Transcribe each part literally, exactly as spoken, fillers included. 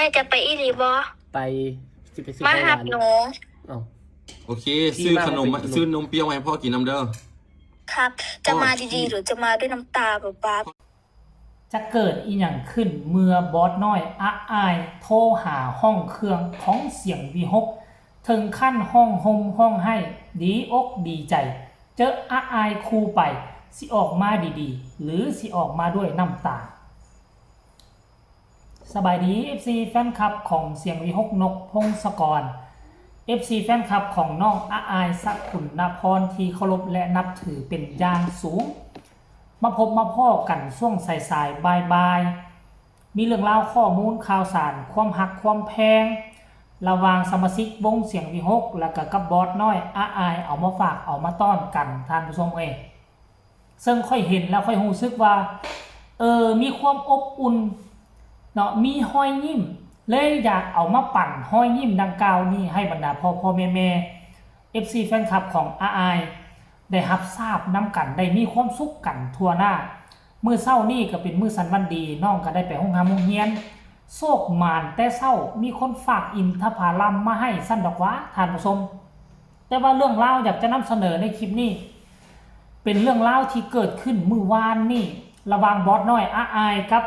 ม่จะไปอีหลีบ่ ไปสิไปซื้อ มา ของห หั วา บ น หนู โอเค ซื้อขนมมาซื้อนมเปรี้ยวมาให้พ่อกินน้ำเด้อ ครับ จะมาดีๆ หรือจะมาด้วยน้ำตาป๊าป๊า จะเกิดอีหยังขึ้นเมื่อบอสน้อยอะอายโทรหาห้องเครื่องของเสียงวีหก ถึงขั้นห้องห่มห้องไห้ดีอกดีใจ เจออะอายคู่ไป สิออกมาดีๆ หรือสิออกมาด้วยน้ำตา สบายดี เอฟซี แฟนคลับของเสียงวีหก นกพงศกร เอฟซี แฟนคลับของน้องอะอายสกุลนพรที่เคารพและนับถือเป็นอย่างสูง มาพบมาพ้อกันช่วงสายๆ บ่ายๆ มีเรื่องราวข้อมูลข่าวสาร ความฮักความแพง ระหว่างสมาชิกวงเสียงวีหก แล้วก็กับบอสน้อยอะอายเอามาฝากเอามาต้อนกันท่านผู้ชมเอ้ย ซึ่งค่อยเห็นแล้วค่อยรู้สึกว่า เออ มีความอบอุ่นเนาะ มีฮอยยิ้ม เลยอยากเอามาปั่นฮอยยิ้มดังกล่าวนี้ให้บรรดาพ่อพ่อแม่แม่ เอฟซี แฟนคลับของอะอาย ได้รับทราบนำกัน ได้มีความสุขกันทั่วหน้า มื้อเช้านี้ก็เป็นมื้อสันวันดี น้องก็ได้ไปโรงหาโรงเรียน โชคหมานแต่เช้า มีคนฝากอินทผลัมมาให้ซั่นดอกหวาท่านผู้ชม แต่ว่าเรื่องราวอยากจะนำเสนอในคลิปนี้ เป็นเรื่องราวที่เกิดขึ้นมื้อวานนี้ ระหว่างบอสน้อยอะอายกับ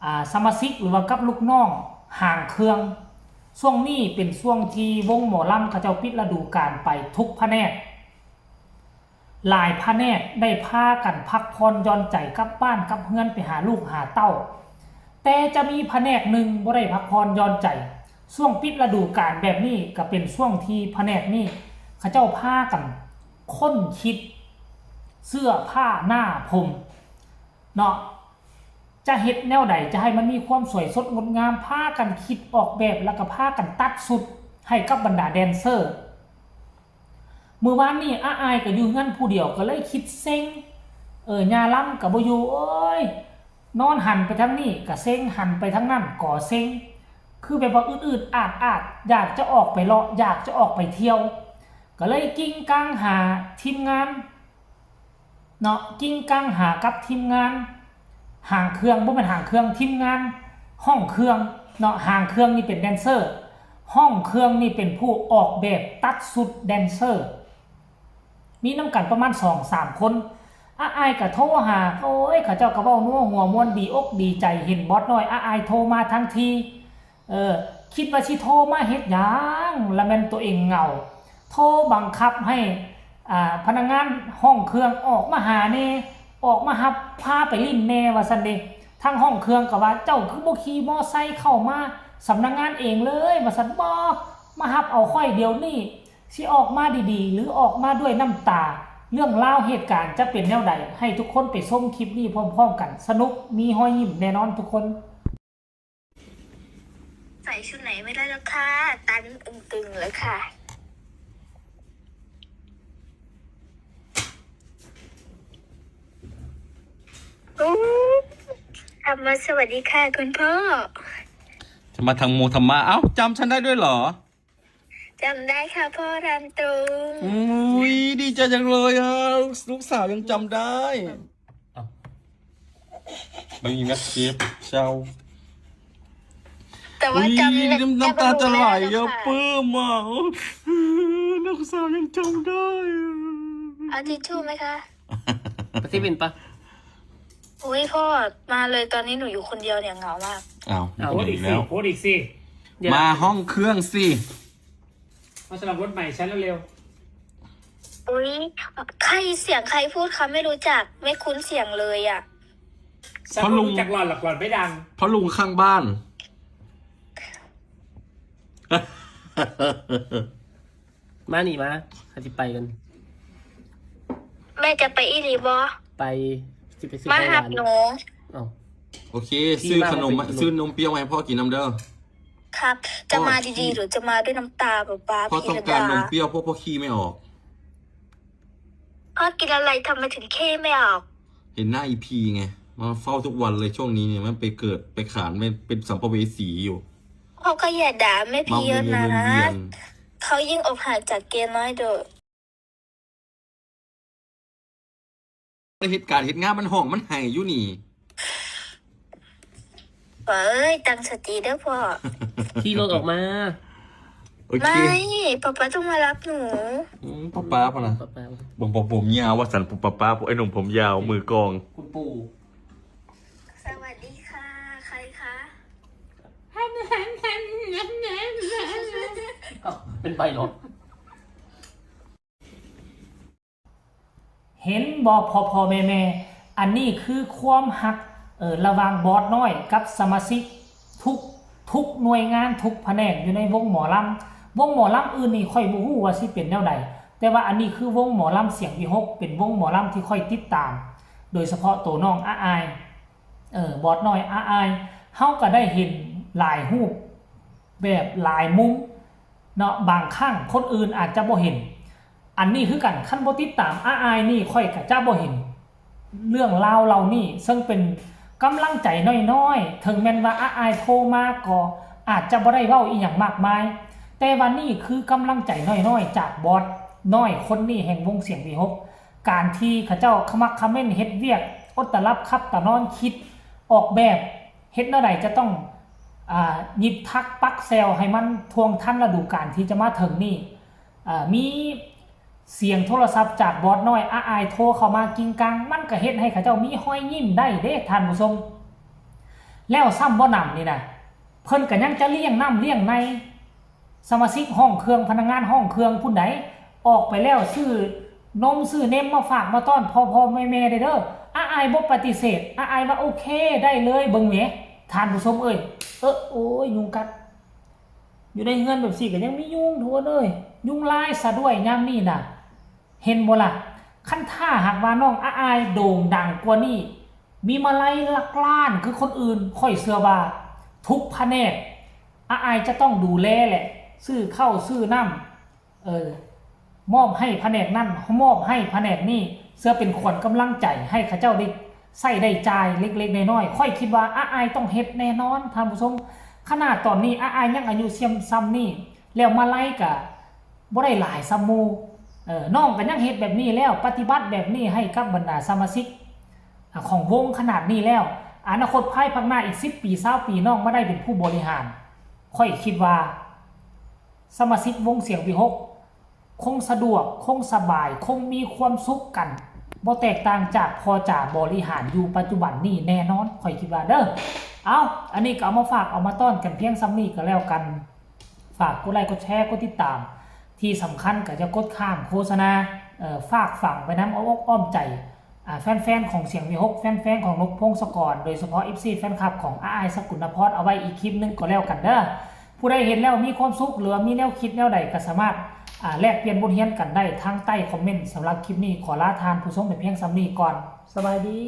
อ่า สมาชิกหรือว่ากับลูกน้องหางเครื่อง ช่วงนี้เป็นช่วงที่วงหมอลำเขาเจ้าปิดฤดูกาลไปทุกแผนก หลายแผนกได้พากันพักผ่อนหย่อนใจกลับบ้านกลับเฮือนไปหาลูกหาเต้า แต่จะมีแผนกหนึ่งบ่ได้พักผ่อนหย่อนใจ ช่วงปิดฤดูกาลแบบนี้ก็เป็นช่วงที่แผนกนี้เขาเจ้าพากันค้นคิด เสื้อผ้าหน้าผมเนาะ จะเฮ็ดแนวใดจะให้มันมีความสวยสดงดงาม พากันคิดออกแบบแล้วก็พากันตัดชุดให้กับบรรดาแดนเซอร์ มื้อวานนี้อะอายก็อยู่เฮือนผู้เดียวก็เลยคิดเซ็ง เออ ย่าลำก็บ่อยู่ โอ้ย นอนหันไปทางนี้ก็เซ็ง หันไปทางนั้นก็เซ็ง คือแบบว่าอึดๆอาดๆ อยากจะออกไปเลาะ อยากจะออกไปเที่ยว ก็เลยกิ่งก้างหาทีมงาน เนาะ กิ่งก้างหากับทีมงานหางเครื่อง บ่แม่นหางเครื่อง ทีมงานห้องเครื่องเนาะ หางเครื่องนี่เป็นแดนเซอร์ ห้องเครื่องนี่เป็นผู้ออกแบบตัดชุดแดนเซอร์ มีนำกันประมาณสองสามคน อะอายก็โทรหา โอ้ย เขาเจ้าก็เว้านัวหัวม่วนดีอกดีใจ เห็นบอสน้อยอะอายโทรมาทั้งที เออ คิดว่าสิโทรมาเฮ็ดหยัง ละแม่นตัวเองเหงา โทรบังคับให้ อ่า พนักงานห้องเครื่องออกมาหาแหน่ ออกมารับพาไปเล่นแหน่ว่าซั่นเด้ ทางห้องเครื่องก็ว่า เจ้าคือบ่ขี่มอไซค์เข้ามาสำนักงานเองเลยว่าซั่น บ่ มารับเอาข้อยเดี๋ยวนี้ สิออกมาดีๆ หรือออกมาด้วยน้ำตา เรื่องราวเหตุการณ์จะเป็นแนวใด ให้ทุกคนไปชมคลิปนี้พร้อมๆกัน สนุก มีฮอยยิ้มแน่นอนทุกคน ใส่ชุดไหนไม่ได้แล้วค่ะ ตันตึงๆเลยค่ะ อู้ กลับมาสวัสดีค่ะคุณพ่อ จะมาทางโมธรรมะ เอ้าจำฉันได้ด้วยเหรอ จำได้ค่ะพ่อรันตรง อุ้ยดีใจจังเลยอ่ะ ลูกลูกสาวยังจำได้ ไม่มีแม็กเชฟเจ้า แต่ว่า อุ้ย จำ น้ำน้ำตาจะไหล ม่ด้ อ่ะ ค่ะ ปลื้มอ่ะ ลูกสาวยังจำได้อ่ะ เอาทิชชู่ไหมคะ ไปที่บินปะ อุ้ยพ่อมาเลยตอนนี้หนูอยู่คนเดียวเนี่ยเหงามาก อ้าว เอา คน โพสต์ เดี อี ยว ก แล้ สิ ว โพสต์อีกสิ เดี๋ยว มาห้องเครื่องสิ มาสมัครรถใหม่ฉันเร็ว อุ้ยใครเสียงใครพูดคะไม่รู้จักไม่คุ้นเสียงเลยอ่ะ ๆฉันก็รู้จักหล่อนหรอกหล่อนไม่ดัง พ่อลุงข้างบ้าน มานี่มาเขาสิไปกัน แม่จะไปอีหลีบ่ ไปสิไปซื้อ มา ของห หั วา บ น หนู เอ้า โอเค ซื้อขนมมาซื้อนมเปรี้ยวมาให้พ่อกินน้ำเด้อ ครับ จะมาดีๆ หรือจะมาด้วยน้ำตาป๊าป๊า พ่อต้องการนมเปรี้ยวเพราะพ่อขี้ไม่ออก พ่อกินอะไรทำไมถึงขี้ไม่ออก เห็นหน้าอีพีไง มาเฝ้าทุกวันเลยช่วงนี้เนี่ยมันไปเกิดไปขานไปเป็นสัมภเวสีอยู่ พ่อก็อย่าด่าแม่ มา พีเยอะ วน นะ เวียน เขายิ่งอกหักจากเกมน้อยโดด เหตุการณ์เหตุงานมันห้องมันไห้อยู่นี่ เอ้ยตั้งสติเด้อพ่อ ขี่รถออกมา โอเค ไม่ป๊าป๊าต้องมารับหนู อืม ป๊าป๊าปะนะ ป๊าป๊า เบิ่งผมผมยาวว่าสันปุ๊บป๊าป๊าพวกไอ้หนุ่มผมยาวมือกลอง คุณปู่ สวัสดีค่ะ ใครคะ อ้าวเป็นใบเหรอ เห็นบ่พ่อพ่อแม่แม่ อันนี้คือความฮัก เอ่อ ระหว่างบอสน้อยกับสมาชิก ทุกทุกหน่วยงานทุกแผนกอยู่ในวงหมอลำ วงหมอลำอื่นนี่ข้อยบ่ฮู้ว่าสิเป็นแนวใด แต่ว่าอันนี้คือวงหมอลำเสียงวิหก เป็นวงหมอลำที่ข้อยติดตาม โดยเฉพาะตัวน้องอาอาย เออ บอสน้อยอาอาย เฮาก็ได้เห็นหลายรูปแบบหลายมุมเนาะ บางครั้งคนอื่นอาจจะบ่เห็น อันนี้คือกัน คันบ่ติดตามอาอายนี่ข้อยก็จะบ่เห็น เรื่องราวเหล่านี้ ซึ่งเป็นกำลังใจน้อยๆ ถึงแม้นว่าอาอายโทรมาก็อาจจะบ่ได้เว้าอีหยังมากมาย แต่ว่านี่คือกำลังใจน้อยๆ จากบอสน้อยคนนี้แห่งวงเสียงวิหก การที่เขาเจ้าขมักเขม้นเฮ็ดเวียกอดตาหลับขับตานอนคิดออกแบบเฮ็ดแนวใดจะต้อง อ่า หยิบธักปักแซวให้มันท่วงทันฤดูกาลที่จะมาถึงนี่ อ่า มีเสียงโทรศัพท์จากบอสน้อยอาอายโทรเข้ามากิ้งกัง มันก็เฮ็ดให้เขาเจ้ามีฮอยยิ้มได้เด้ท่านผู้ชม แล้วซ้ำบ่หนำนี่นะ เพิ่นก็ยังจะเลี้ยงน้ำเลี้ยงใน สมาชิกห้องเครื่อง พนักงานห้องเครื่องผู้ใดออกไปแล้วซื้อนมซื้อเนมมาฝากมาต้อนพ่อพ่อแม่แม่เด้อ อาอายบ่ปฏิเสธ อาอายว่าโอเคได้เลย เบิ่งแหมท่านผู้ชมเอ้ย เออ โอ้ย ยุงกัด อยู่ในเฮือนแบบซี่ก็ยังมียุงทุกคนเอ้ย ยุงลายซะด้วยยามนี้น่ะ เห็นบ่ล่ะ คันถ้าหากว่าน้องอาอายโด่งดังกว่านี้ มีมาลัยหลักล้านคือคนอื่น ข้อยเชื่อว่าทุกแผนก อาอายจะต้องดูแลแหละ ซื้อข้าวซื้อน้ำ เออ มอบให้แผนกนั่น มอบให้แผนกนี่ เพื่อเป็นขวัญกำลังใจให้เขาเจ้าได้ใช้ได้จ่ายเล็กๆน้อยๆ ข้อยคิดว่าอาอายต้องเฮ็ดแน่นอนท่านผู้ชม ขนาดตอนนี้อาอายยังอายุเสี่ยมซ้ำนี่ แล้วมาลัยกะบ่ได้หลายซ้ำหมู่ เออ น้องก็ยังเฮ็ดแบบนี้แล้ว ปฏิบัติแบบนี้ให้กับบรรดาสมาชิก อ่ะ ของวงขนาดนี้แล้ว อนาคตภายภาคหน้าอีกสิบปีซาวปีน้องมาได้เป็นผู้บริหาร ข้อยคิดว่า สมาชิกวงเสียงวิหก คงสะดวก คงสบาย คงมีความสุขกัน บ่แตกต่างจากพ่อจ๋าบริหารอยู่ปัจจุบันนี้แน่นอน ข้อยคิดว่าเด้อ เอา อันนี้ก็เอามาฝากเอามาต้อนกันเพียงซ้ำนี้ก็แล้วกัน ฝากกดไลค์กดแชร์กดติดตาม ที่สำคัญก็จะกดข้ามโฆษณา เอ่อ ฝากฝังไปนำอ้อมอกอ้อมใจ อ่า แฟนๆของเสียงวิหก แฟนๆของนกพงศกร โดยเฉพาะ เอฟซี แฟนคลับของอาอายสกุลนพร เอาไว้อีกคลิปหนึ่งก็แล้วกันเด้อ ผู้ใดเห็นแล้วมีความสุข หรือว่ามีแนวคิดแนวใดก็สามารถ อ่า แลกเปลี่ยนบทเรียนกันได้ทางใต้คอมเมนต์ สำหรับคลิปนี้ขอลาท่านผู้ชมไปเพียงส่ำนี้ก่อน สบายดี